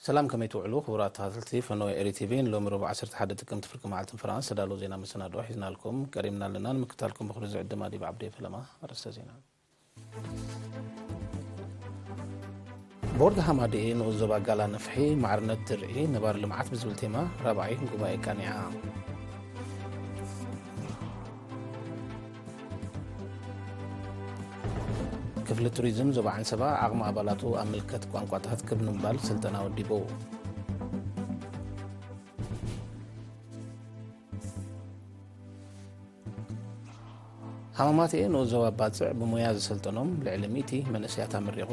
ሰላም፣ ከመይ ትውዕሉ ክቡራት ተኸታተልቲ ፈነወ ኤሪ ቲቪ? ንሎሚ ረቡዕ ዓሰርተ ሓደ ጥቅምቲ ፍርቂ መዓልትን ፈረቓን ዝተዳለወ ዜና መሰናድኦ ሒዝናልኩም ቀሪብና ኣለና። ንምክታልኩም ብኽብሪ ዝዕድም ኣዲብ ዓብዲ ፈለማ። ኣርእስተ ዜና። ቦርድ ሃማደኤ ንኡስ ዞባ ጋላ ነፍሒ ማዕርነት ድርዒ ነባሪ ልምዓት ብዝብል ቴማ ራብዓይ ጉባኤ ቃኒዓ። ክፍሊ ቱሪዝም ዞባ ዓንሰባ ዓቕሚ ኣባላቱ ኣብ ምልከት ቋንቋታት ክብ ንምባል ስልጠና ወዲቡ። ሃማማተኤ ንኡስ ዞባ ባጽዕ ብሞያ ዝሰልጠኖም ልዕሊ ሚእቲ መንእሰያት ኣመሪቑ።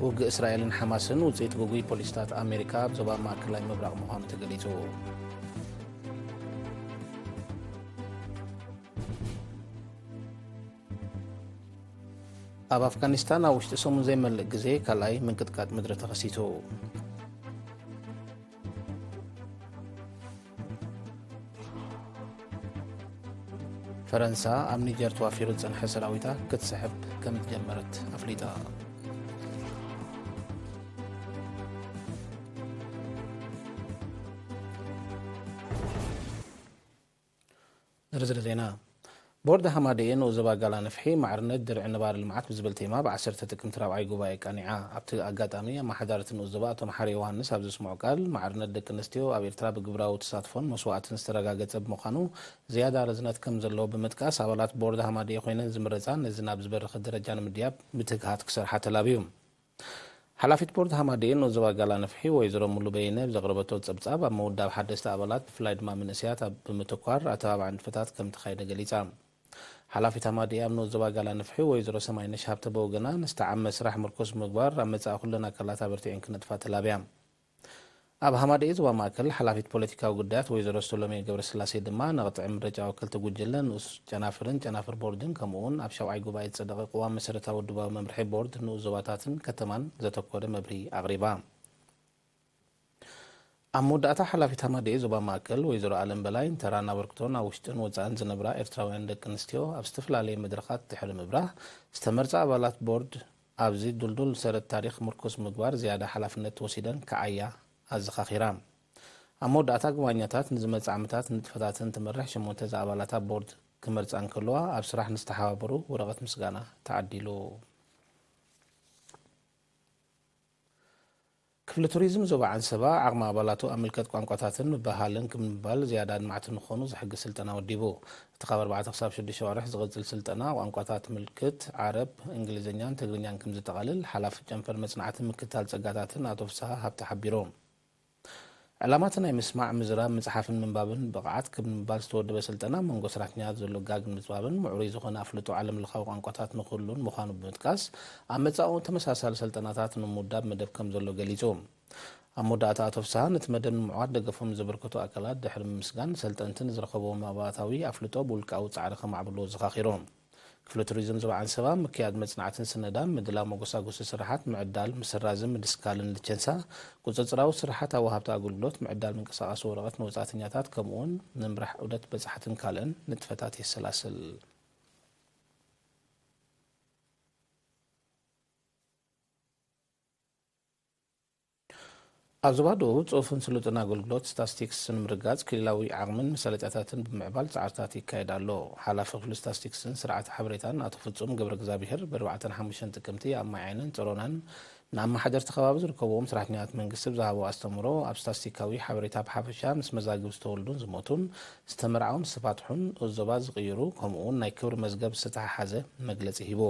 ውግእ እስራኤልን ሓማስን ውጽኢት ግጉይ ፖሊሲታት ኣሜሪካ ኣብ ዞባ ማእከላይ ምብራቕ ምዃኑ ተገሊጹ። ኣብ ኣፍጋኒስታን ኣብ ውሽጢ ሰሙን ዘይመልእ ግዜ ካልኣይ ምንቅጥቃጥ ምድሪ ተኸሲቱ። ፈረንሳ ኣብ ኒጀር ተዋፊሩ ዝጸንሐ ሰራዊታ ክትስሕብ ከም ዝጀመረት ኣፍሊጣ። ዝርዝር ዜና። ቦርድ ሃማደኤ ንኡስ ዞባ ጋላ ነፍሒ ማዕርነት ድርዒ ነባሪ ልምዓት ብዝብል ቴማ ብ ዓሰርተ ጥቅምቲ ራብዓይ ጉባኤ ቃኒዓ። ኣብቲ ኣጋጣሚ ኣመሓዳርቲ ንኡስ ዞባ ኣቶ መሓሪ ዮሃንስ ኣብ ዘስምዖ ቃል፣ ማዕርነት ደቂ ኣንስትዮ ኣብ ኤርትራ ብግብራዊ ተሳትፎን መስዋእትን ዝተረጋገጸ ብምዃኑ ዝያዳ ርዝነት ከም ዘለዎ ብምጥቃስ፣ ኣባላት ቦርድ ሃማደኤ ኮይነን ዝምረጻ ነዚ ናብ ዝበረኸ ደረጃ ንምድያብ ብትግሃት ክሰርሓ ተላብዩ። ሓላፊት ቦርድ ሃማደኤ ንኡስ ዞባ ጋላ ነፍሒ ወይዘሮ ሙሉ በየነ ብዘቕረበቶ ጸብጻብ፣ ኣብ ምውዳብ ሓደስቲ ኣባላት ብፍላይ ድማ መንእሰያት ኣብ ብምትኳር ኣተባባዒ ንጥፈታት ከም ተኻየደ ገሊጻ። ሓላፊት ሃማደኤ ኣብ ንኡስ ዞባ ጋላ ነፍሒ ወይዘሮ ሰማይነሽ ሃብተ ብወገና፣ ንዝተዓመ ስራሕ ምርኩስ ብምግባር ኣብ መጻኢ ኩለን ኣካላት ኣበርቲዐን ክነጥፋ ተላብያ። ኣብ ሃማደኤ ዞባ ማእከል ሓላፊት ፖለቲካዊ ጉዳያት ወይዘሮ ሰሎሜ ገብረስላሴ ድማ ንቕጥዒ ምርጫ ወከልቲ ጉጅለ ንኡስ ጨናፍርን ጨናፍር ቦርድን ከምኡ እውን ኣብ ሻውዓይ ጉባኤ ዝጸደቐ ቅዋም መሰረታዊ ውድባዊ መምርሒ ቦርድ ንኡስ ዞባታትን ከተማን ዘተኮረ መብርሂ ኣቕሪባ። ኣብ መወዳእታ ሓላፊት ሃማደኤ ዞባ ማእከል ወይዘሮ ኣለም በላይ ንተራን ኣበርክቶን ኣብ ውሽጥን ወጻእን ዝነብራ ኤርትራውያን ደቂ ኣንስትዮ ኣብ ዝተፈላለየ መድረኻት ድሕሪ ምብራህ ዝተመርጻ ኣባላት ቦርድ ኣብዚ ድልዱል ሰረት ታሪኽ ምርኩስ ምግባር ዝያዳ ሓላፍነት ወሲደን ክዓያ ኣዘኻኺራ። ኣብ መወዳእታ ጉባኛታት ንዝመጽእ ዓመታት ንጥፈታትን ትመርሕ ሸሞንተ ዝኣባላታ ቦርድ ክመርጻ እንከለዋ ኣብ ስራሕ ንዝተሓባበሩ ወረቐት ምስጋና ተዓዲሉ። ክፍሊ ቱሪዝም ዞባ ዓንሰባ ዓቕሚ ኣባላቱ ኣብ ምልከት ቋንቋታትን ምብህሃልን ክብ ንምባል ዝያዳ ኣድማዕቲ ንክኾኑ ዝሕግዝ ስልጠና ወዲቡ። እቲ ካብ ኣርባዕተ ክሳብ ሽዱሽተ ኣዋርሕ ዝቕጽል ስልጠና ቋንቋታት ምልክት፣ ዓረብ፣ እንግሊዝኛን ትግርኛን ከም ዝጠቓልል ሓላፊ ጨንፈር መጽናዕትን ምክትታል ጸጋታትን ኣቶ ፍስሃ ሃብተ ሓቢሩ። ዕላማ እቲ ናይ ምስማዕ፣ ምዝራብ፣ ምጽሓፍን ምንባብን ብቕዓት ክብ ንምባል ዝተወደበ ስልጠና መንጎ ሰራሕተኛታት ዘሎ ጋግ ንምጽባብን ምዕሩይ ዝኾነ ኣፍልጦ ዓለም ለኻዊ ቋንቋታት ንኽህሉን ምዃኑ ብምጥቃስ፣ ኣብ መጻኢ እውን ተመሳሳሊ ስልጠናታት ንምውዳብ መደብ ከም ዘሎ ገሊጹ። ኣብ መወዳእታ ኣቶ ፍስሃ ነቲ መደብ ንምዕዋት ደገፎም ዘበርከቱ ኣካላት ድሕሪ ምምስጋን፣ ሰልጠንቲ ንዝረኸብዎ መባእታዊ ኣፍልጦ ብውልቃዊ ጻዕሪ ከማዕብልዎ ኣዘኻኺሩ። ክፍሊ ቱሪዝም ዞባ ዓንሰባ ምክያድ መጽናዕትን ስነዳን፣ ምድላው መጎሳጎሲ ስራሓት፣ ምዕዳል፣ ምስራዝን ምድስካልን ልቸንሳ፣ ቁጽጽራዊ ስራሓት ኣብ ወሃብቲ ኣገልግሎት፣ ምዕዳል መንቀሳቐሲ ወረቐት ንወጻእተኛታት፣ ከምኡውን ምምራሕ ዑደት በጻሕትን ካልእን ንጥፈታት የሰላስል። ኣብ ዞባ ደቡብ ጽሑፍን ስሉጥን ኣገልግሎት ስታስቲክስ ንምርጋጽ ክልላዊ ዓቕምን መሳለጥያታትን ብምዕባል ጻዕርታት ይካየድ ኣሎ። ሓላፊ ክፍሊ ስታስቲክስን ስርዓተ ሓበሬታን ኣቶ ፍጹም ገብረ እግዚኣብሔር ብኣርባዕተን ሓሙሽተን ጥቅምቲ ኣብ ማይ ዓይንን ጸሮናን ንኣመሓደርቲ ከባቢ ዝርከብዎም ሰራሕተኛታት መንግስቲ ብዝሃቦ ኣስተምህሮ፣ ኣብ ስታስቲካዊ ሓበሬታ ብሓፈሻ ምስ መዛግብ ዝተወልዱን ዝሞቱን ዝተመርዓውን ዝተፋትሑን ንኡስ ዞባ ዝቕይሩ ከምኡውን ናይ ክብሪ መዝገብ ዝተተሓሓዘ መግለጺ ሂቡ።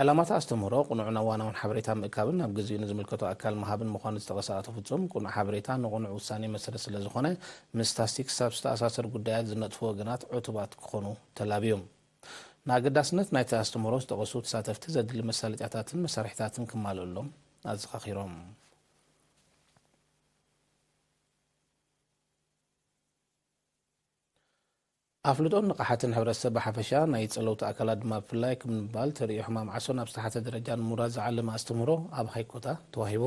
ዕላማት ኣስተምህሮ ቅኑዕን እዋናውን ሓበሬታ ምእካብን ናብ ግዚኡ ንዝምልከቶ ኣካል ምሃብን ምዃኑ ዝጠቐሰ ኣቶ ፍጹም፣ ቅኑዕ ሓበሬታ ንቕኑዕ ውሳኔ መሰረት ስለ ዝኾነ፣ ምስ ስታስቲክስ ኣብ ዝተኣሳሰር ጉዳያት ዝነጥፉ ወገናት ዕቱባት ክኾኑ ተላብዮም። ንኣገዳስነት ናይቲ ኣስተምህሮ ዝጠቐሱ ተሳተፍቲ ዘድሊ መሳለጥያታትን መሳርሒታትን ክማልእሎም ኣዘኻኺሮም። ኣፍልጦን ንቕሓትን ሕብረተሰብ ብሓፈሻ፣ ናይ ጸለውቲ ኣካላት ድማ ብፍላይ ክብ ንምባል ተርእዮ ሕማም ዓሶ ናብ ዝተሓተ ደረጃ ንምውራድ ዝዓለመ ኣስተምህሮ ኣብ ሃይኮታ ተዋሂቡ።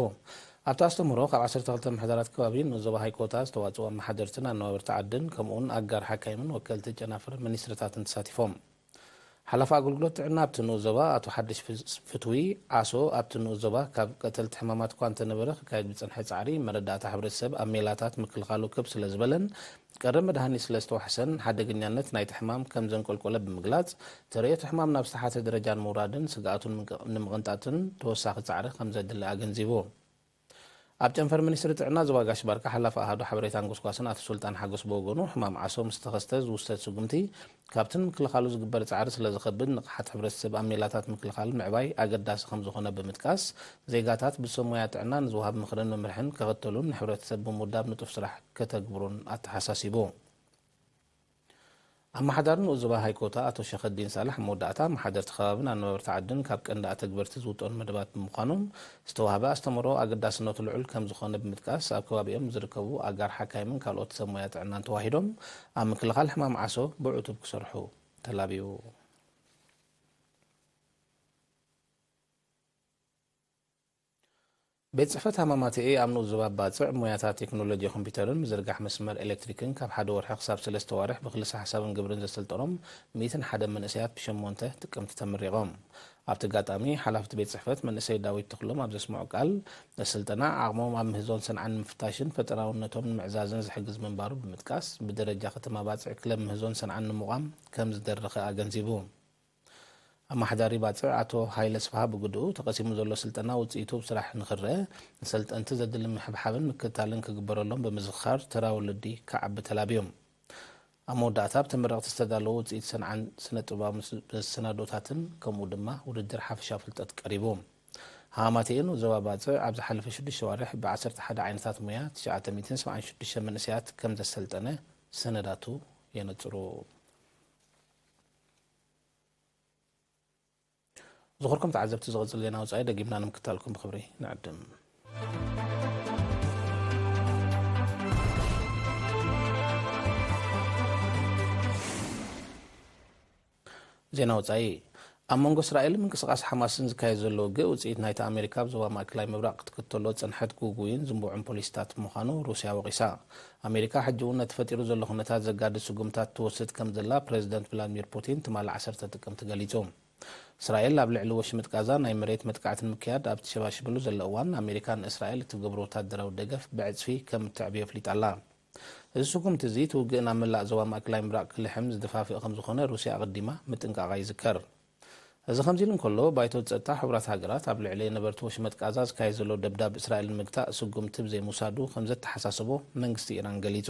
ኣብቲ ኣስተምህሮ ካብ ዓሰርተ ክልተ ምሕደራት ከባቢ ንኡስ ዞባ ሃይኮታ ዝተዋፅኡ ኣመሓደርትን ኣነባበርቲ ዓድን ከምኡውን ኣጋር ሓካይምን ወከልቲ ጨናፍር ሚኒስትርታትን ተሳቲፎም። ሓላፊ ኣገልግሎት ጥዕና ኣብቲ ንኡስ ዞባ ኣቶ ሓድሽ ፍስ- ፍትዊ ዓሶ ኣብቲ ንኡስ ዞባ ካብ ቀተልቲ ሕማማት እኳ እንተነበረ ክካየድ ዝፀንሐ ፃዕሪ መረዳእታ ሕብረተሰብ ኣብ ሜላታት ምክልኻሉ ክብ ስለ ዝበለን ቀረብ መድሃኒት ስለ ዝተዋሕሰን ሓደገኛነት ናይቲ ሕማም ከም ዘንቆልቆለ ብምግላፅ ተርእዮቲ ሕማም ናብ ዝተሓተ ደረጃ ንምውራድን ስግኣቱን ንምቅ- ንምቕንጣጥን ተወሳኺ ፃዕሪ ከም ዘድሊ ኣገንዚቡ። ኣብ ጨንፈር ሚኒስትሪ ጥዕና ዞባ ጋሽ ባርካ ሓላፊ ኣሃዱ ሓበሬታን ጎስጓስን ኣቶ ሱልጣን ሓጎስ ብወገኑ ሕማም ዓሶ ምስ ተኸስተ ዝውሰድ ስጉምቲ ካብቲ ንምክልኻሉ ዝግበር ፃዕሪ ስለ ዝኸብድ ንቕሓት ሕብረተሰብ ኣብ ሜላታት ምክልኻል ምዕባይ ኣገዳሲ ከም ዝኾነ ብምጥቃስ ዜጋታት ብሰብ ሞያ ጥዕና ንዝወሃብ ምኽርን መምርሕን ከኸተሉን ንሕብረተሰብ ብምውዳብ ንጡፍ ስራሕ ከተግብሩን ኣተሓሳሲቡ። ኣመሓዳሪ ንኡስ ዞባ ሃይኮታ ኣቶ ሸኸዲን ሳላሕ መወዳእታ ኣመሓደርቲ ከባብን ኣነባበርቲ ዓድን ካብ ቀንዲ ኣተግበርቲ ዝውጠኑ መደባት ብምዃኖም ዝተዋህበ ኣስተምህሮ ኣገዳስነቱ ልዑል ከም ዝኾነ ብምጥቃስ ኣብ ከባቢኦም ዝርከቡ ኣጋር ሓካይምን ካልኦት ሰብ ሞያ ጥዕናን ተዋሂዶም ኣብ ምክልኻል ሕማም ዓሶ ብዕቱብ ክሰርሑ ተላብዩ። ቤት ጽሕፈት ሃማማተኤ ኣብ ንኡስ ዞባ ባጽዕ ሞያታት ቴክኖሎጂ ኮምፒውተርን ምዝርጋሕ መስመር ኤሌክትሪክን ካብ ሓደ ወርሒ ክሳብ ሰለስተ ዋርሕ ብክልሰ ሓሳብን ግብርን ዘሰልጠኖም ሚእትን ሓደ መንእሰያት ብሸሞንተ ጥቅምቲ ተመሪቖም። ኣብቲ ኣጋጣሚ ሓላፍቲ ቤት ጽሕፈት መንእሰይ ዳዊት ተኽሎም ኣብ ዘስምዖ ቃል ስልጠና ዓቕሞም ኣብ ምህዞን ሰንዓን ንምፍታሽን ፈጠራውነቶም ንምዕዛዝን ዝሕግዝ ምንባሩ ብምጥቃስ ብደረጃ ከተማ ባጽዕ ክለብ ምህዞን ሰንዓን ንምቋም ከም ዝደረኸ ኣገንዚቡ። ኣመሓዳሪ ባጽዕ ኣቶ ሃይለ ስፍሃ ብግድኡ ተቐሲሙ ዘሎ ስልጠና ውጽኢቱ ብስራሕ ንኽረአ ንሰልጠንቲ ዘድሊ ምሕብሓብን ምክትታልን ክግበረሎም ብምዝኽኻር ተራ ወለዲ ክዓቢ ተላብዮም። ኣብ መወዳእታ ብተመረቕቲ ዝተዳለዉ ውጽኢት ሰንዓን ስነ ጥበባዊ ምስ- መሰናዶታትን ከምኡ ድማ ውድድር ሓፈሻዊ ፍልጠት ቀሪቡ። ሃማቴኤ ንኡስ ዞባ ባጽዕ ኣብ ዝሓለፈ ሽዱሽተ ዋርሕ ብ ዓሰርተ ሓደ ዓይነታት ሞያ ትሽዓተ ሚእትን ሰብዓን ሽዱሽተ መንእሰያት ከም ዘሰልጠነ ሰነዳቱ የነጽሩ። ዝኸበርኩም ተዓዘብቲ ዝቕጽል ዜና ወጻኢ ደጊምና ንምክታልኩም ብኽብሪ ንዕድም። ዜና ወጻኢ ኣብ መንጎ እስራኤልን ምንቅስቓስ ሓማስን ዝካየድ ዘሎ ውግእ ውጽኢት ናይቲ ኣሜሪካ ኣብ ዞባ ማእከላይ ምብራቕ ክትክተሎ ዝጸንሐት ግጉይን ዝንቡዕን ፖሊሲታት ምዃኑ ሩስያ ወቒሳ። ኣሜሪካ ሕጂ እውን ነቲ ፈጢሩ ዘሎ ኩነታት ዘጋድድ ስጉምታት ትወስድ ከም ዘላ ፕረዚደንት ቭላድሚር ፑቲን ትማሊ ዓሰርተ ጥቅምቲ ገሊጹ። እስራኤል ኣብ ልዕሊ ወሽመጥ ጋዛ ናይ መሬት መጥቃዕቲ ንምክያድ ኣብ ትሸባሽበሉ ዘሎ እዋን ኣሜሪካ ንእስራኤል እትገብሮ ወታደራዊ ደገፍ ብዕጽፊ ከም እተዕብዮ ኣፍሊጣ ኣላ። እዚ ስጉምቲ እዚ እቲ ውግእ ናብ መላእ ዞባ ማእከላይ ምብራቕ ክልሕም ዝደፋፍእ ከም ዝኾነ ሩስያ ኣቐዲማ ምጥንቃቓ ይዝከር። እዚ ከምዚ ኢሉ እንከሎ ባይቶ ጸጥታ ሕቡራት ሃገራት ኣብ ልዕሊ ነበርቲ ወሽመጥ ጋዛ ዝካየድ ዘሎ ደብዳብ እስራኤል ንምግታእ ስጉምቲ ብዘይምውሳዱ ከም ዘተሓሳሰቦ መንግስቲ ኢራን ገሊጹ።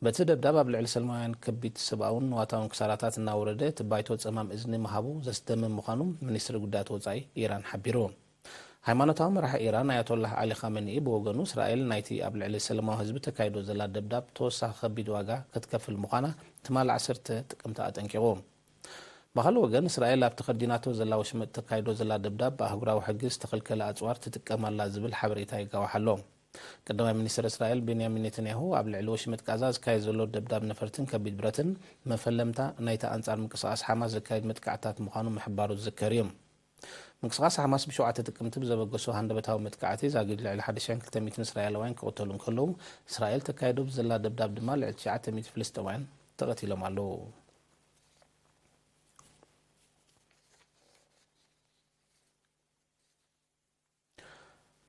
በቲ ደብዳብ ኣብ ልዕሊ ሰላማውያን ከቢድ ሰብኣውን ንዋታውን ክሳራታት እናወረደ እቲ ባይቶ ጸማም እዝኒ ምሃቡ ዘስደምም ምዃኑ ሚኒስትሪ ጉዳያት ወጻኢ ኢራን ሓቢሩ። ሃይማኖታዊ መራሒ ኢራን ኣያቶላህ ዓሊ ኻመኒኢ ብወገኑ እስራኤል ናይቲ ኣብ ልዕሊ ሰላማዊ ህዝቢ ተካይዶ ዘላ ደብዳብ ተወሳኺ ከቢድ ዋጋ ክትከፍል ምዃና ትማሊ ዓሰርተ ጥቅምቲ ኣጠንቂቑ። ብኻልእ ወገን እስራኤል ኣብቲ ከዲናቶ ዘላ ወሽመጥ ተካይዶ ዘላ ደብዳብ ብኣህጉራዊ ሕጊ ዝተኸልከለ ኣጽዋር ትጥቀም ኣላ ዝብል ሓበሬታ ይጋዋሕ ኣሎ። ቀዳማይ ሚኒስትር እስራኤል ቤንያሚን ኔታንያሁ ኣብ ልዕሊ ወሽመጥ ጋዛ ዝካየድ ዘሎ ደብዳብ ነፈርትን ከቢድ ብረትን መፈለምታ ናይቲ ኣንጻር ምንቅስቓስ ሓማስ ዘካየድ መጥቃዕትታት ምዃኑ ምሕባሩ ዝዝከር እዩ። ምንቅስቓስ ሓማስ ብሸውዓተ ጥቅምቲ ብዘበገሶ ሃንደበታዊ መጥቃዕቲ ዛጊድ ልዕሊ ሓደ ሺሕን ክልተ ሚእትን እስራኤላውያን ክቕተሉ እንከለዉ እስራኤል ተካይዶ ብዘላ ደብዳብ ድማ ልዕሊ ትሽዓተ ሚእቲ ፍልስጤማውያን ተቐቲሎም ኣለዉ።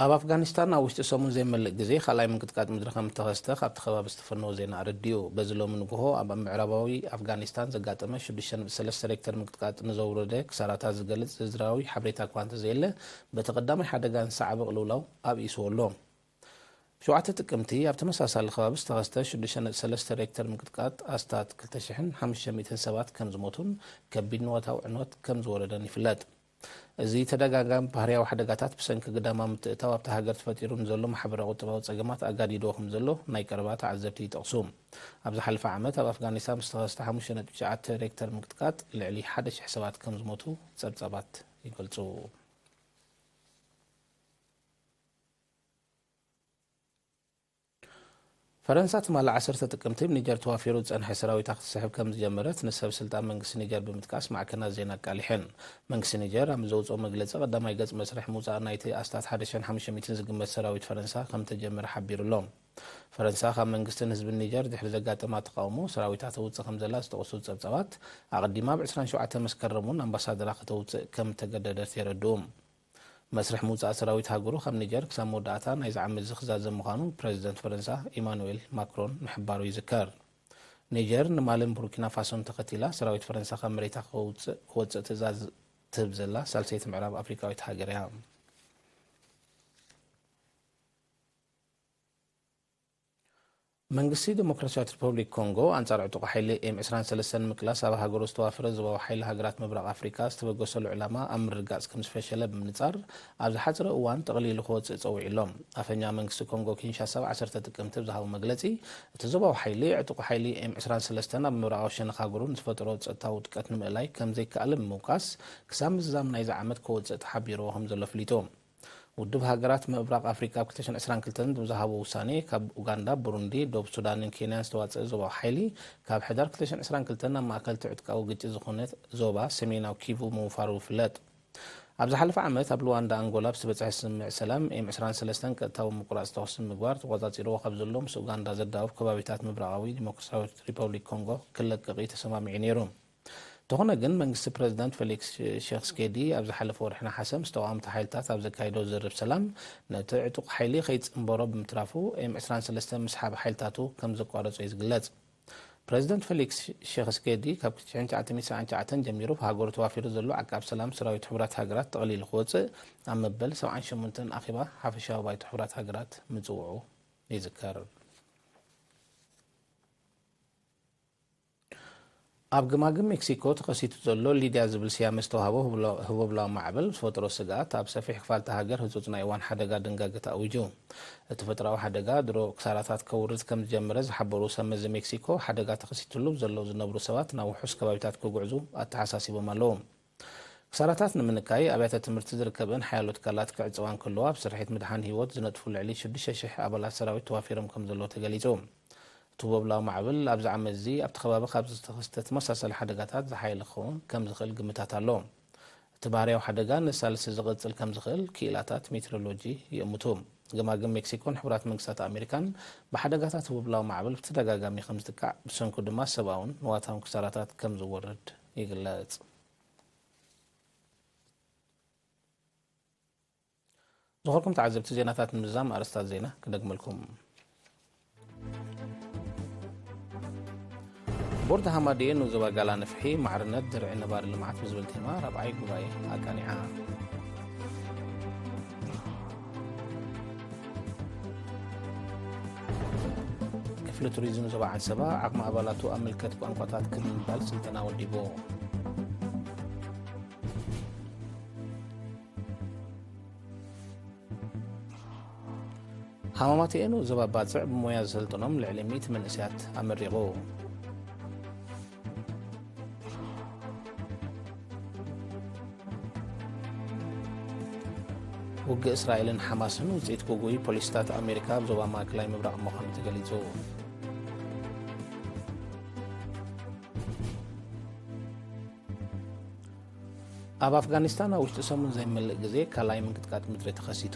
ኣብ ኣፍጋኒስታን ኣብ ውሽጢ ሰሙን ዘይመልእ ግዜ ካልኣይ ምንቅጥቃጥ ምድሪ ከም እተኸስተ ካብቲ ከባቢ ዝተፈነወ ዜና ኣረዲኡ። በዚ ሎሚ ንግሆ ኣብ ምዕራባዊ ኣፍጋኒስታን ዘጋጠመ ሽዱሽተ ነጥቢ ሰለስተ ሬክተር ምንቅጥቃጥ ንዘውረደ ክሳራታት ዝገልጽ ዝርዝራዊ ሓበሬታ እኳ እንተዘየለ፣ በቲ ቀዳማይ ሓደጋ ንሰዓበ ቅልውላው ኣብኢስዎ ኣሎ። ብ ሸውዓተ ጥቅምቲ ኣብ ተመሳሳሊ ከባቢ ዝተኸስተ ሽዱሽተ ነጥቢ ሰለስተ ሬክተር ምንቅጥቃጥ ኣስታት ክልተ ሽሕን ሓሙሽተ ሚእትን ሰባት ከም ዝሞቱን ከቢድ ንዋታዊ ዕንወት ከም ዝወረደን ይፍለጥ። እዚ ተደጋጋሚ ባህርያዊ ሓደጋታት ብሰንኪ ግዳማዊ ምትእትታው ኣብታ ሃገር ተፈጢሩ ንዘሎ ማሕበራዊ ቁጠባዊ ጸገማት ኣጋዲድዎ ከም ዘሎ ናይ ቀረባ ተዓዘብቲ ይጠቕሱ። ኣብ ዝሓለፈ ዓመት ኣብ ኣፍጋኒስታን ብዝተኸስተ ሓሙሽተ ነጥቢ ትሽዓተ ሬክተር ምንቅጥቃጥ ልዕሊ ሓደ ሽሕ ሰባት ከም ዝሞቱ ጸብጻባት ይገልጹ። ፈረንሳ ትማሊ ዓሰርተ ጥቅምቲ ኣብ ኒጀር ተዋፊሩ ዝጸንሐ ሰራዊታ ክትስሕብ ከም ዝጀመረት ንሰብ ስልጣን መንግስቲ ኒጀር ብምጥቃስ ማዕከናት ዜና ኣቃሊሐን። መንግስቲ ኒጀር ኣብ ዘውጽኦ መግለጺ፣ ቀዳማይ ገጽ መስርሕ ምውጻእ ናይቲ ኣስታት ሓደ ሽሕን ሓሙሽተ ሚእትን ዝግመት ሰራዊት ፈረንሳ ከም ተጀመረ ሓቢሩ ኣሎ። ፈረንሳ ካብ መንግስትን ህዝብን ኒጀር ድሕሪ ዘጋጠማ ተቓውሞ ሰራዊታ ተውጽእ ከም ዘላ ዝጠቕሱ ጸብጻባት፣ ኣቐዲማ ኣብ ዕስራን ሸውዓተን መስከረም እውን ኣምባሳደራ ከተውጽእ ከም ተገደደት የረድኡ። መስርሕ ምውጻእ ሰራዊት ሃገሩ ካብ ኒጀር ክሳብ መወዳእታ ናይዚ ዓመት እዚ ክዛዘም ምዃኑ ፕረዚደንት ፈረንሳ ኢማኑኤል ማክሮን ምሕባሩ ይዝከር። ኒጀር ንማልን ቡርኪና ፋሶን ተኸቲላ ሰራዊት ፈረንሳ ካብ መሬታ ክወጽእ፣ ክወጽእ ትእዛዝ ትህብ ዘላ ሳልሰይቲ ምዕራብ ኣፍሪቃዊት ሃገር እያ። መንግስቲ ዲሞክራሲያዊት ሪፐብሊክ ኮንጎ ኣንጻር ዕጡቕ ሓይሊ ኤም ዕስራን ሰለስተን ንምቅላስ ኣብ ሃገሩ ዝተዋፈረ ዞባዊ ሓይሊ ሃገራት ምብራቕ ኣፍሪካ ዝተበገሰሉ ዕላማ ኣብ ምርግጋጽ ከም ዝፈሸለ ብምንጻር፣ ኣብ ዝሓጸረ እዋን ጠቕሊሉ ክወጽእ ጸዊዑ ኣሎ። ኣፈኛ መንግስቲ ኮንጎ ኪንሻሳ ኣብ ዓሰርተ ጥቅምቲ ብዝሃቦ መግለጺ፣ እቲ ዞባዊ ሓይሊ ዕጡቕ ሓይሊ ኤም ዕስራን ሰለስተን ኣብ ምብራቓዊ ሸነኽ ሃገሩ ንዝፈጠሮ ጸጥታዊ ውድቀት ንምእላይ ከም ዘይከኣለ ብምውቃስ፣ ክሳብ ምዝዛም ናይዚ ዓመት ክወጽእ ተሓቢርዎ ከም ዘሎ ኣፍሊጡ። ውድብ ሃገራት ምብራቕ ኣፍሪካ ኣብ ክልተ ሽሕን ዕስራን ክልተን ብዝሃቦ ውሳኔ፣ ካብ ኡጋንዳ፣ ቡሩንዲ፣ ደቡብ ሱዳንን ኬንያን ዝተዋጸአ ዞባዊ ሓይሊ፣ ካብ ሕዳር ክልተ ሽሕን ዕስራን ክልተን ኣብ ማእከል ትዕጥቃዊ ግጭት ዝኾነት ዞባ ሰሜናዊ ኪቩ ምውፋሩ ይፍለጥ። ኣብ ዝሓለፈ ዓመት ኣብ ሉዋንዳ ኣንጎላ ብዝተበጽሐ ስምምዕ ሰላም፣ ኤም ዕስራን ሰለስተን ቀጥታዊ ምቁራጽ ተኹሲ ምግባር ተቖጻጺርዎ ካብ ዘሎ ምስ ኡጋንዳ ዘዳውብ ከባቢታት ምብራቓዊ ዲሞክራሲያዊት ሪፐብሊክ ኮንጎ ክለቅቕ እዩ ተሰማሚዑ ነይሩ። እንተኾነ ግን፣ መንግስቲ ፕረዚደንት ፌሊክስ ሸክስኬዲ ኣብ ዝሓለፈ ወርሒ ነሓሰ ምስ ተቓወምቲ ሓይልታት ኣብ ዘካየዶ ዝርርብ ሰላም፣ ነቲ ዕጡቕ ሓይሊ ከይጽንበሮ ብምትራፉ፣ ኤም ዕስራን ሰለስተን ምስሓብ ሓይልታቱ ከም ዘቋረጾ እዩ ዝግለጽ። ፕረዚደንት ፌሊክስ ሸክስኬዲ ካብ ሽሕን ትሽዓተ ሚእትን ሰብዓን ትሽዓተን ጀሚሩ፣ ብሃገሩ ተዋፊሩ ዘሎ ዓቃብ ሰላም ሰራዊት ሕቡራት ሃገራት ጠቕሊሉ ክወጽእ ኣብ መበል ሰብዓን ሸሞንተን ኣኼባ ሓፈሻዊ ባይቶ ሕቡራት ሃገራት ምጽውዑ ይዝከር። ኣብ ግማግም ሜክሲኮ ተኸሲቱ ዘሎ ሊድያ ዝብል ስያመ ዝተዋህቦ ህቦብላዊ ማዕበል ዝፈጠሮ ስግኣት፣ ኣብ ሰፊሕ ክፋል እታ ሃገር ህጹጽ ናይ እዋን ሓደጋ ድንጋገ ተኣዊጁ። እቲ ተፈጥሮኣዊ ሓደጋ ድሮ ክሳራታት ከውርድ ከም ዝጀመረ ዝሓበሩ ሰብ መዚ ሜክሲኮ፣ ሓደጋ ተኸሲትሉ ዘለዉ ዝነብሩ ሰባት ናብ ውሑስ ከባቢታት ክጉዕዙ ኣተሓሳሲቦም ኣለዉ። ክሳራታት ንምንካይ ኣብያተ ትምህርቲ ዝርከበን ሓያሎ ትካላት ክዕጸዋ እንከለዋ፣ ኣብ ስርሒት ምድሓን ህይወት ዝነጥፉ ልዕሊ ሽዱሽተ ሽሕ ኣባላት ሰራዊት ተዋፊሮም ከም ዘለዉ ተገሊጹ። እቲ ህቦብላዊ ማዕበል ኣብዚ ዓመት እዚ ኣብቲ ከባቢ ካብ ዝተኸስተ ተመሳሳሊ ሓደጋታት ዝሓየለ ክኸውን ከም ዝኽእል ግምታት ኣሎ። እቲ ባህርያዊ ሓደጋ ንሳልሲ ዝቕጽል ከም ዝኽእል ክኢላታት ሜትሮሎጂ ይእምቱ። ገማግም ሜክሲኮን ሕቡራት መንግስታት ኣሜሪካን ብሓደጋታት ህቦብላዊ ማዕበል ብተደጋጋሚ ከም ዝጥቃዕ፣ ብሰንኩ ድማ ሰብኣውን ንዋታውን ክሳራታት ከም ዝወርድ ይግለጽ። ዝኾርኩም ተዓዘብቲ፣ ዜናታት ንምዝዛም ኣርእስታት ዜና ክደግመልኩም። ቦርድ ሃማደኤ ንዞባ ጋላ ንፍሒ ማዕርነት ድርዒ ነባሪ ልምዓት ብዝብል ቴማ ራብዓይ ጉባኤ ኣቃኒዓ። ክፍሊ ቱሪዝም ዞባ ዓንሰባ ዓቕሚ ኣባላቱ ኣብ ምልከት ቋንቋታት ክብ ንምባል ስልጠና ወዲቡ። ሃማማት ኤኑ ዞባ ባጽዕ ብሞያ ዘሰልጠኖም ልዕሊ ሚእቲ መንእሰያት ኣመሪቑ። ውግእ እስራኤልን ሓማስን ውጽኢት ግጉይ ፖሊሲታት ኣሜሪካ ኣብ ዞባ ማእከላይ ምብራቕ ምዃኑ ተገሊጹ። ኣብ ኣፍጋኒስታን ኣብ ውሽጢ ሰሙን ዘይመልእ ግዜ ካልኣይ ምንቅጥቃጥ ምድሪ ተኸሲቱ።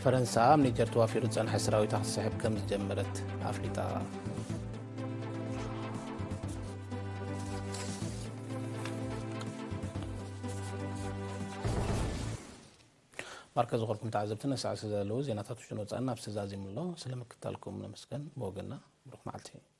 ፈረንሳ ኣብ ኒጀር ተዋፊሩ ዝጸንሐ ሰራዊታ ክትስሕብ ከም ዝጀመረት ኣፍሊጣ። ማርከ ዝኾርኩም ተዓዘብቲ፣ ነሳዕ ስለ ዘለዉ ዜናታት ውሽጥን ወጻእን ኣብ ዝተዛዚሙ ኣሎ። ስለ ምክታልኩም ነመስገን። ብወገንና ብሩኽ መዓልቲ።